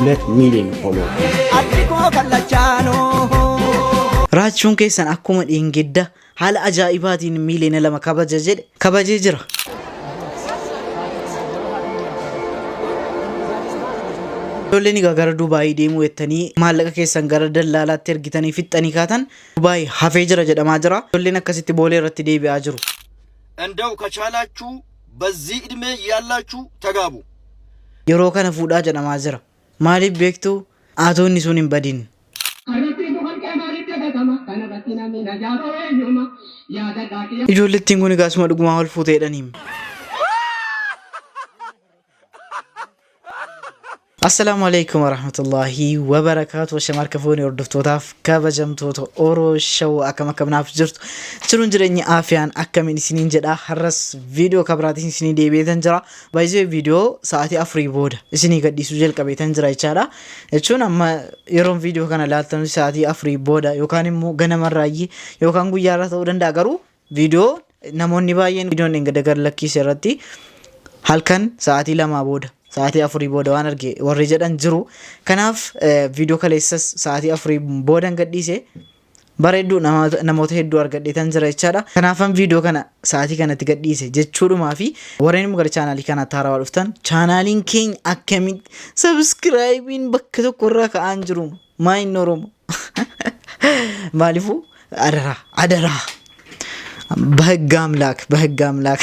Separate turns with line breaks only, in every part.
2 ሚሊዮን ፎሎወር።
Addi koo kallachaanoo.
Raachuun keessan akkuma dheengadda haala ajaa'ibaatiin miiliyoona 2 kabaja jedhe kabajee jira. Ijoolleen egaa gara Dubaayii deemuu jettanii maallaqa keessan gara dallaalaatti ergitanii fixxanii kaatan Dubaayii hafee jira jedhamaa jira. Ijoolleen akkasitti boolee irratti deebi'aa jiru.
እንደው ከቻላችሁ በዚህ ዕድሜ ያላችሁ ተጋቡ።
Yeroo kana fuudhaa jedhamaa jira. Maaliif beektuu? Aatoonni sun hin badin. Ijoollettiin kun egaa asuma dhugumaa wal fuutee jedhaniim. Assalaamu alaikum warahmatullahi wabarakaatu. Shama harka fuunee hordoftootaaf kabajamtoota Oro Show akkam akkam naaf jirtu jiruun jireenya aafiyaan akkamiin isiniin jedha. Har'as viidiyoo kabiraatiin isinii deebi'eetan jira. Baay'ee viidiyoo sa'aatii 4 booda isinii gadhiisuu jalqabeetan jira jechaadha. Jechuun amma yeroon viidiyoo kana laaltan sa'aatii 4 booda yookaan immoo ganamarraayyii yookaan guyyaarra ta'uu danda'a, garuu viidiyoo namoonni baay'een viidiyoon dheengadda gara lakkiise irratti halkan sa'aatii 2 booda, sa'aatii 4 booda waan arge warri jedhan jiru. Kanaaf viidiyoo kaleessas sa'aatii 4 boodan gadhiise, bareedduu namoota hedduu argadheetan jira jechaadha. Kanaafan viidiyoo kana sa'aatii kanatti gadhiise jechuudhumaa fi warreen immoo gara chaanaalii kanaatti haarawaa dhuftan, chaanaaliin keenya akkamitti subscribeiin bakka tokko irraa ka'aan jiru maa inni Oromoo maaliifuu adaraa adaraa በህግ አምላክ በህግ አምላክ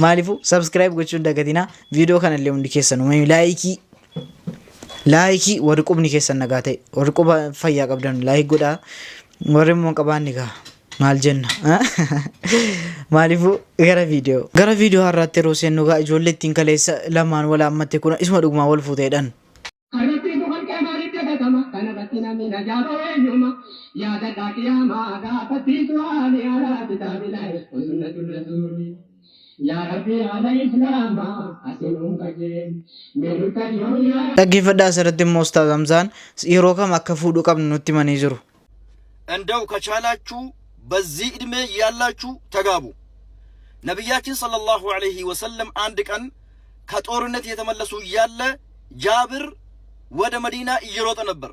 maaliifuu subscribe gochuun dagatinaa. Viidiyoo kanallee hundi keessan like like, warri qubni keessan nagaa ta'e, warri quba fayyaa qabdan like godhaa, warri immoo hin qabaanne gaa maal jenna? Maaliifuu gara viidiyoo har'aatti yeroo seennu gaa ijoollee ittiin kaleessa lamaan wal haammatte kun isuma dhugumaa wal fuuteedhaan.
Irratti holqee maaliif dagatama? Kana irratti namni najaaba eenyuma? Yaadadhaa qiyaamaa gaafattiisu haali alaa kitaabilaa sunnatu rasuuli. Yaa Rabbi, haala Islaamaa asinuun qajeen. Meeluta dhiyoo yaa
Dhaggeeffadhaa, asirratti immoo Ustaaz Hamzaan yeroo kam akka fuudhuu qabnu nutti himanii jiru.
እንደው ከቻላችሁ በዚህ ዕድሜ ያላችሁ ተጋቡ። ነቢያችን ሰለላሁ ዐለይሂ ወሰለም አንድ ቀን ከጦርነት የተመለሱ እያለ ጃብር ወደ መዲና እየሮጠ ነበር።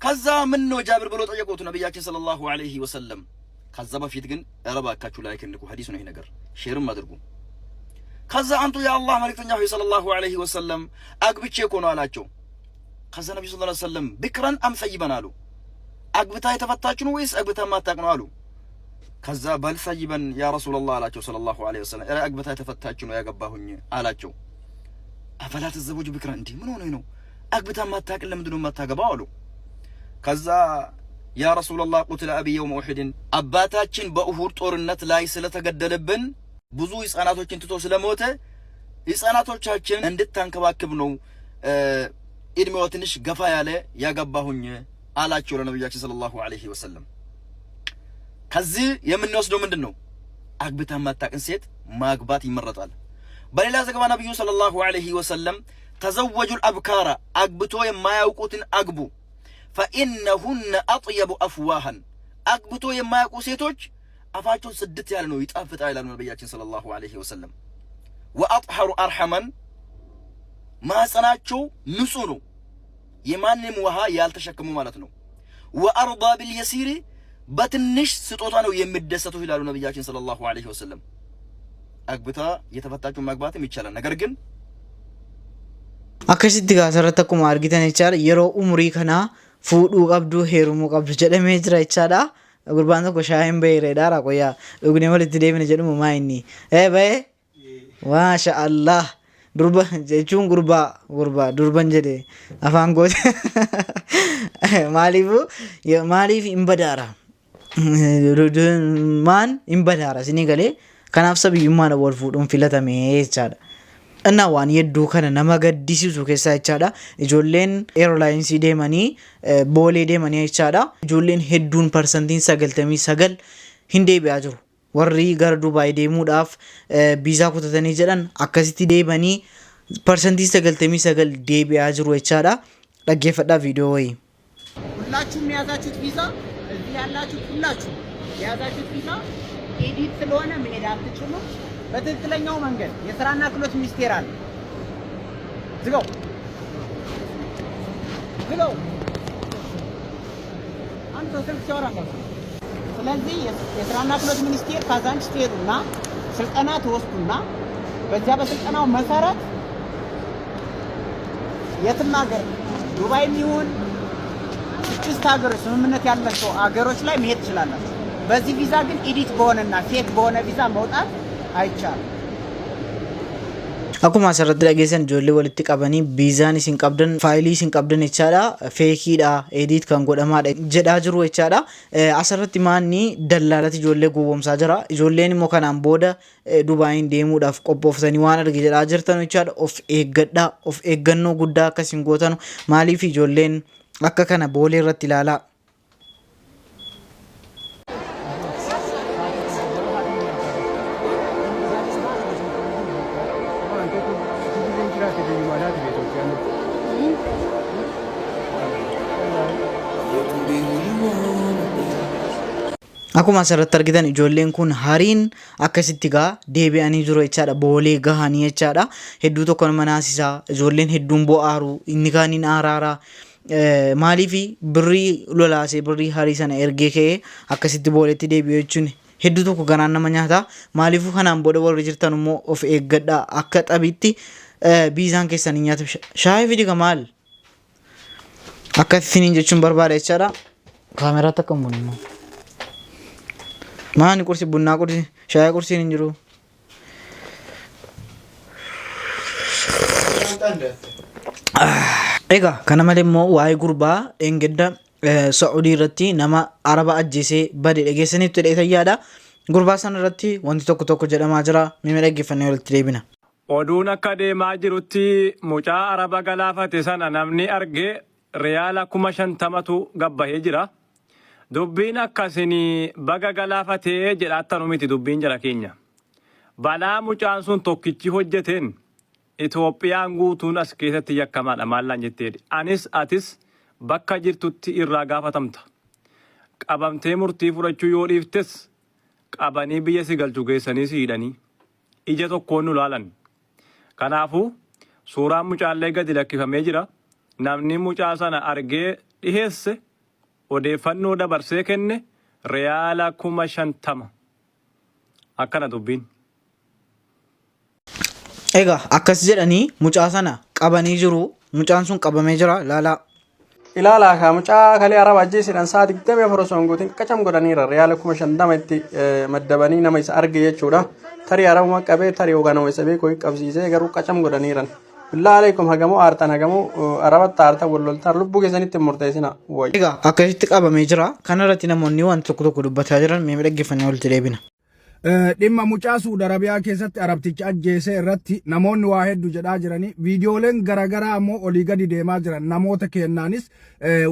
ከዛ ምን ነው ጃብር ብሎ ጠየቁት ነቢያችን ሰለላሁ ዐለይሂ ወሰለም። ከዛ በፊት ግን ኧረ እባካችሁ like ንኩ፣ ሐዲስ ነው ይሄ ነገር፣ share ም አድርጉ። ከዛ አንቱ የአላህ መልእክተኛ ሆይ ሰለላሁ ዐለይሂ ወሰለም አግብቼ እኮ ነው አላቸው። ከዛ ነቢዩ ሰለላሁ ዐለይሂ ወሰለም بكرا أم ثيبا አሉ። አግብታ የተፈታች ነው ወይስ አግብታ ማታቅ ነው አሉ። ከዛ بل ثيبا يا رسول الله አላቸው ሰለላሁ ዐለይሂ ወሰለም። ኧረ አግብታ የተፈታች ነው ያገባሁኝ አላቸው። أفلا تتزوج بكرا፣ እንዲህ ምን ሆነ ነው አግብታ ማታቅን ለምንድን ነው የማታገባው አሉ። ከዛ يا رسول الله قتل أبي يوم أحد፣ አባታችን በኡሁድ ጦርነት ላይ ስለተገደለብን ብዙ ህፃናቶችን ትቶ ስለሞተ ህፃናቶቻችንን እንድታንከባክብ ነው እድሜዋ ትንሽ ገፋ ያለ ያገባሁኝ አላቸው ለነቢያችን ሰለላሁ ዐለይሂ ወሰለም። ከዚህ የምንወስደው ምንድን ነው? አግብታ የማታቅን ሴት ማግባት ይመረጣል። በሌላ ዘገባ ነቢዩ ሰለላሁ ዐለይሂ ወሰለም تزوجوا الأبكار፣ አግብቶ የማያውቁትን አግቡ፣ فإنهن أطيب أفواها፣ አግብቶ የማያውቁ ሴቶች አፋቸው ጽድት ያለ ነው፣ ይጣፍጣል ይላሉ ነቢያችን ሰለላሁ ዐለይሂ ወሰለም። وأطهر أرحاما፣ ማህፀናቸው ንጹህ ነው፣ የማንም ውሃ ያልተሸከሙ ማለት ነው። وأرضى باليسير፣ በትንሽ ስጦታ ነው የሚደሰቱ ይላሉ ነቢያችን ሰለላሁ ዐለይሂ ወሰለም። አግብታ የተፈታችውን ማግባትም ይቻላል። ነገር ግን
Akkasitti gaa asirratti akkuma argitan jechaadha, yeroo umurii kanaa fuudhuu qabdu, heerumuu qabdu jedhamee jira jechaadha. Gurbaan tokko shaayiin baheeredha raaqoyyaa dhugnee walitti deemine jedhumu maa inni ee bahee, maasha Allah, durba jechuun gurbaa gurbaa durban jedhe afaan goote. Maaliifuu maaliif hin badaara maan hin badaara isinii galee, kanaaf sabiyyummaan wal fuudhuun filatame jechaadha. እና waan hedduu kana nama gaddisiisu keessaa jechaadha. Ijoolleen airlinesii deemanii, boolee deemanii jechaadha. Ijoolleen hedduun 99% hin deebi'aa jiru. Warri gara Dubaay deemuudhaaf viizaa kutatanii jedhan akkasitti deemanii 99% deebi'aa jiru jechaadha. Dhaggeeffadhaa viidiyoo wayii.
ሁላችሁም የያዛችሁት ቪዛ፣ እዚህ ያላችሁት ሁላችሁ የያዛችሁት ቪዛ edit ስለሆነ መሄድ አትችሉም። በትክክለኛው መንገድ የስራና ክህሎት ሚኒስቴር አለ። ዝጋው። ብለው አንድ ሰው ስልክ ሲያወራ እንዳትሰማ። ስለዚህ የስራና ክህሎት ሚኒስቴር ካዛንቺስ ትሄዱና ስልጠና ትወስዱና በዚያ በስልጠናው መሰረት የትም ሀገር ዱባይም ይሁን ስድስት ሀገሮች ስምምነት ያላቸው ሀገሮች ላይ መሄድ ትችላላችሁ። በዚህ ቪዛ ግን edit በሆነና fake በሆነ ቪዛ መውጣት አይቻልም።
Akkuma asirratti dhageessan ijoollee walitti qabanii viizaan isin qabdan, faayilii isin qabdan jechaadha, fakeiidha, edit kan godhamaadha jedhaa jiru jechaadha. Asirratti maanni dallaalatti ijoollee gowwoomsaa jira. Ijoolleen immoo kanaan booda Dubaayin deemuudhaaf qophooftanii waan arge jedhaa jirtan jechaadha. Of eeggadhaa, of eeggannoo guddaa akkasiin gootanu. Maaliif ijoolleen akka kana boolee irratti ilaalaa. Akkuma asirratti argitan ijoolleen kun hariin akkasitti gaa deebi'anii jiru jechaadha. Boolee gahanii jechaadha. Hedduu tokko nama naasisaa. Ijoolleen hedduun bo'aaru. Inni kaaniin aaraaraa. Maaliif birrii lolaasee birrii harii sana ergee ka'ee akkasitti booleetti deebi'u jechuun hedduu tokko garaan nama nyaata. Maaliifuu kanaan booda warri jirtan immoo of eeggadhaa, akka xabiitti biizaan keessan hin nyaatu. Shaayii fidi maal? Akka isiniin jechuun barbaada jechaadha. Kaameraatti akka hin bunne. Maani qursi bunnaa, qursi shaayii, qursiin hin jiru. Egaa kana malee immoo waa'ee gurbaa dheengadda Saa'udii irratti nama Araba ajjeesee bade dhageessaniitu jedhee yaada. Gurbaa sana irratti wanti tokko tokko jedhamaa jira. Mimee dhaggeeffannee walitti deebina.
Oduun akka deemaa jirutti mucaa Araba galaafate sana namni arge riyaala 50,000tu gabbahee jira. Dubbiin akkasin baga galaafatee jedhattanu miti dubbiin jara keenya. Balaa mucaan sun tokkichi hojjeteen Itoophiyaan guutuun as keessatti yakkamaadha maallaan jetteedha. Anis atis bakka jirtutti irraa gaafatamta. Qabamtee murtii fudhachuu yoo dhiiftes qabanii biyya si galchu geessanii si hidhanii ija tokkoon nu laalan. Kanaafuu suuraan mucaallee gadi lakkifamee jira. Namni mucaa sana argee dhiheesse, odeeffannoo dabarsee kenne, riyaala 50,000. Akkana dubbiin.
Egaa akkas jedhanii mucaa sana qabanii jiru. Mucaan sun qabamee jira. Laalaa.
Ilaalaa kaa, mucaa kalee Araba ajjeesidhaan sa'a 24 osoo hin guutin qacam godhaniira, riyaala 50,000 itti maddabanii nama isa arge jechuudha. Tarii Arabuma qabee, tarii yookaan nama isa beeku qabsiisee, garuu qacam godhaniiran. Billaa aleekum, hagamoo aartan, hagamoo Arabatti aartan, wal loltaan, lubbuu keessanitti hin murteessina. Wayyi.
Egaa akkasitti qabamee jira. Kana irratti namoonni waan tokko tokko dubbataa jiran mee dhaggeeffannee walitti deebina.
Dhimma mucaa Suud Arabiyaa keessatti Arabticha ajjeese irratti namoonni waa hedduu jedhaa jiranii, viidiyooleen garaagaraa ammoo olii gadi deemaa jiran, namoota kennaanis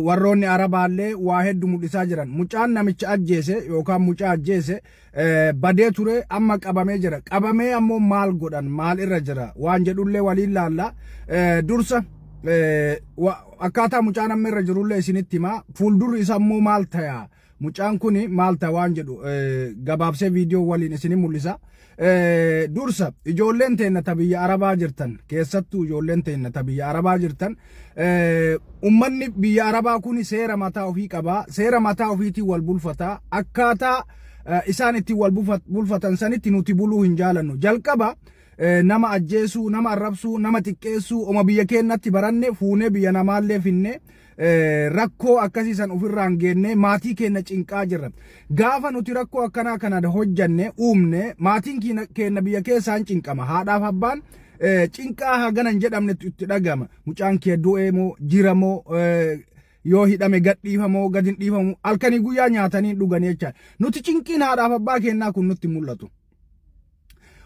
warroonni Arabaallee waa hedduu mul'isaa jiran. Mucaan namicha ajjeese yookaan mucaa ajjeese badee ture, amma qabamee jira. Qabamee ammoo maal godhan, maal irra jira waan jedhullee waliin laalla. Dursa akkaataa mucaan amma irra jirullee isinitti himaa, fuuldurri isa ammoo maal ta'a, mucaan kun maal ta'a waan jedhu gabaabsee viidiyoo waliin isin mul'isa. Dursa ijoolleen teenna ta biyya Arabaa jirtan, keessattuu ijoolleen teenna ta biyya Arabaa jirtan, ummanni biyya Arabaa kun seera mataa ofii qabaa, seera mataa ofiitiin wal bulfataa, akkaataa isaan ittiin wal bulfatan sanitti nuti buluu hin jaalannu. Jalqaba nama ajjeesuu, nama arrabsuu, nama xiqqeessuu oma biyya keenyatti baranne fuunee biyya namaallee finne rakkoo akkasii san ofirraan geenne maatii keenya cinqaa jirra. Gaafa nuti rakkoo akkanaa kana hojjanne uumne, maatiin keenya biyya keessaan cinqama. Haadhaaf abbaan cinqaa hagana hin jedhamne itti dhagama. Mucaan kee du'ee moo jira moo, yoo hidhame gad dhiifamoo gad hin dhiifamu, halkanii guyyaa nyaatanii dhuganii jechaadha. Nuti cinqiin haadhaaf abbaa keenyaa kun nutti mul'atu.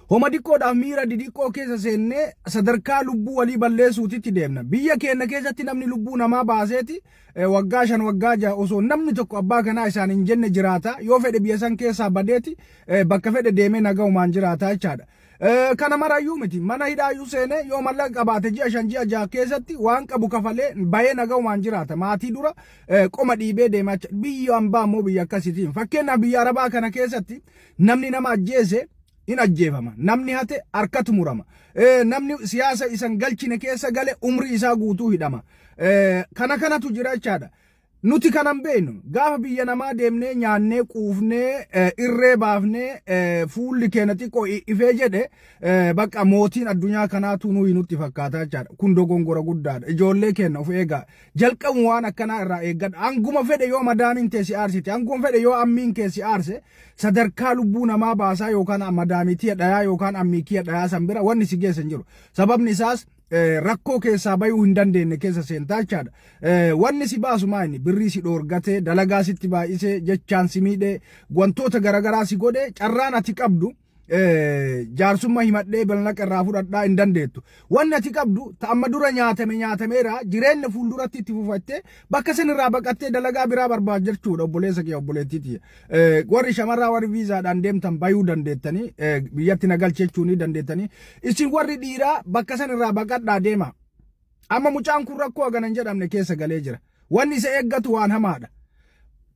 Homa diqqoodhaaf miira didiqqoo keessa seennee sadarkaa lubbuu walii balleessuutitti deemna. Biyya keenya keessatti namni lubbuu namaa baaseeti waggaa 5, waggaa 6 osoo namni tokko abbaa kanaa isaan hin jenne jiraata. Yoo fedhe biyya san keessaa badeeti bakka fedhe deemee nagaumaan jiraata jechaadha. Kana marayyuu miti, mana hidhaayyuu seenee yoo mallaqa qabaate ji'a 5, ji'a 6 keessatti waan qabu kafalee bahee nagaumaan jiraata. Maatii dura qoma dhiibee deemaa jecha. Biyyi hambaa immoo biyya akkasiitiin. Fakkeenyaaf biyya Arabaa kana keessatti namni nama ajjeese in ajjeefama. Namni hate harkatu murama. Namni siyaasa isan galchine keessa gale umrii isaa guutuu hidhama. Kana kanatu jira jechaadha. Nuti kanan beeknu gaafa biyya namaa deemnee nyaannee quufnee irree baafnee fuulli keenya xiqqoo ifee jedhe, bakka mootiin addunyaa kanaatu nuyi nutti fakkaata jechaadha. Kun dogongora guddaadha. Ijoollee keenya, of eegaa. Jalqabu waan akkanaa irraa eeggadha. Hanguma fedhe yoo madaamiin tee si aarsite, hanguma fedhe yoo ammiin kee si aarse, sadarkaa lubbuu namaa baasaa yookaan madaamitii dhayaa yookaan ammiikii dhayaa san bira wanni si geessa hin jiru. Sababni isaas rakkoo keessaa bayuu hin dandeenye keessa seentaa jechaadha. Wanni si baasu maa inni birrii si dhoorgatee, dalagaa sitti baay'isee, jechaan si miidhee, wantoota garaagaraa si godhee, carraan ati qabdu jaarsummaa himadhee mallaqa irraa fudhadhaa hin dandeettu. Wanni ati qabdu amma dura nyaatame nyaatameera, jireenya fuulduratti itti fufattee bakka san irraa baqattee dalagaa biraa barbaaddachuudha, obboleessa kee, obboleettiiti. Warri shamarraa, warri viizaadhaan deemtan bayuu dandeettanii, biyyatti na galchechuu ni dandeettanii. Isin warri dhiiraa bakka san irraa baqadhaa deema. Amma mucaan kun rakkoo hagana hin jedhamne keessa galee jira. Wanni isa eeggatu waan hamaadha.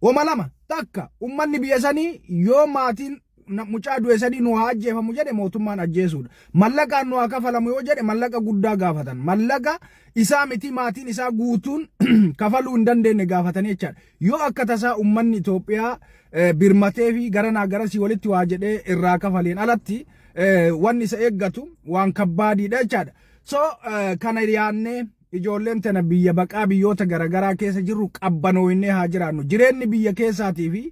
Woma lama: takka, ummanni biyya sanii yoo maatiin mucaa du'e sanii nu haa ajjeefamu jedhe, mootummaan ajjeesuudha. Mallaqaan nu haa kafalamu yoo jedhe, mallaqa guddaa gaafatan. Mallaqa isaa miti, maatiin isaa guutuun kafaluu hin dandeenye gaafatanii jechaadha. Yoo akka tasaa ummanni Itoophiyaa birmatee fi garanaa garasii walitti waa jedhee irraa kafaleen alatti, wanni isa eeggatu waan kabbaadiidha jechaadha. So kana yaannee, ijoolleen tana biyya baqaa biyyoota garaagaraa keessa jirru qabbanooynee haa jiraannu. Jireenyi biyya keessaatii fi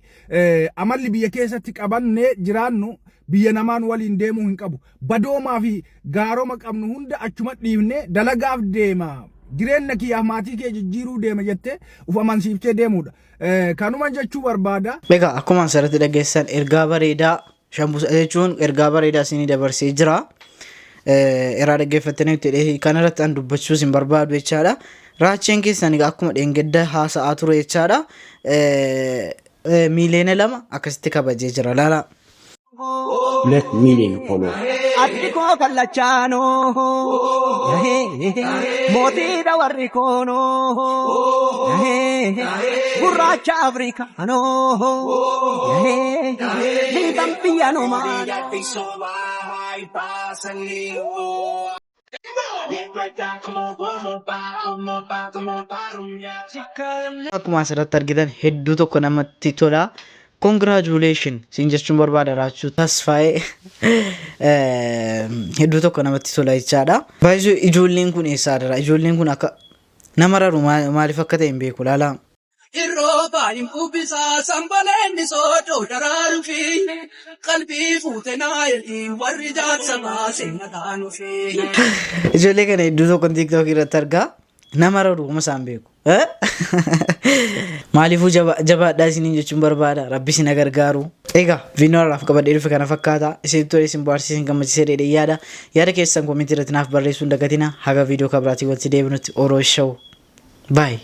amalli biyya keessatti qabannee jiraannu biyya namaan waliin deemuu hin qabu. Badoomaa fi gaaroma qabnu hunda achuma dhiifnee dalagaaf deema. Jireenya kiyyaaf maatii kee jijjiiruu deema jettee uf amansiiftee deemuudha. Kanuma jechuu barbaada.
Egaa akkuma asirratti dhageessan, ergaa bareedaa Shambusa jechuun ergaa bareedaa isinii dabarsee jira. Irraa dhaggeeffattanii itti kanarratti an dubbachuus hin barbaadu jechaadha. Raacheen keessan egaa akkuma dheengadda haasa'aa ture jechaadha. Miiliyoona 2 akkasitti kabajee jira laala.
2 million follow.
Addi koo kallachaanoo, mootiidha warri koonoo, gurraacha Afrikaanoo, liiban biyya numaanoo.
Akkuma asirratti argitan hedduu tokko namatti tola. Congratulation siin jechuun barbaada, Raachuu Tasfaa'ee, hedduu tokko namatti tola jechaadha. Baay'isuu ijoolleen kun eessaa dara? Ijoolleen kun akka nama raru maaliif akka ta'e hin beeku laala.
Irrooba hin kubbisaa sambaleenni soodoo daraaru fi qalbii fuute naayii warri jaarsa baasee na fi.
Ijoollee kana hedduu tokko TikTok irratti argaa, nama raru uma isaan beeku. Maaliifuu jabaadhaa isiniin jechuun barbaada. Rabbi isin gargaaru. Egaa viidiyoo har'aaf qabadhee dhufe kana fakkaata. Isin tole, isin bohaarsiisee, isin gammachiisee dheedhee yaada. Yaada keessan koomentii irratti naaf barreessuu hin dagatina. Haga viidiyoo kabiraatiin walitti deebinutti, Oroo Show. Bye.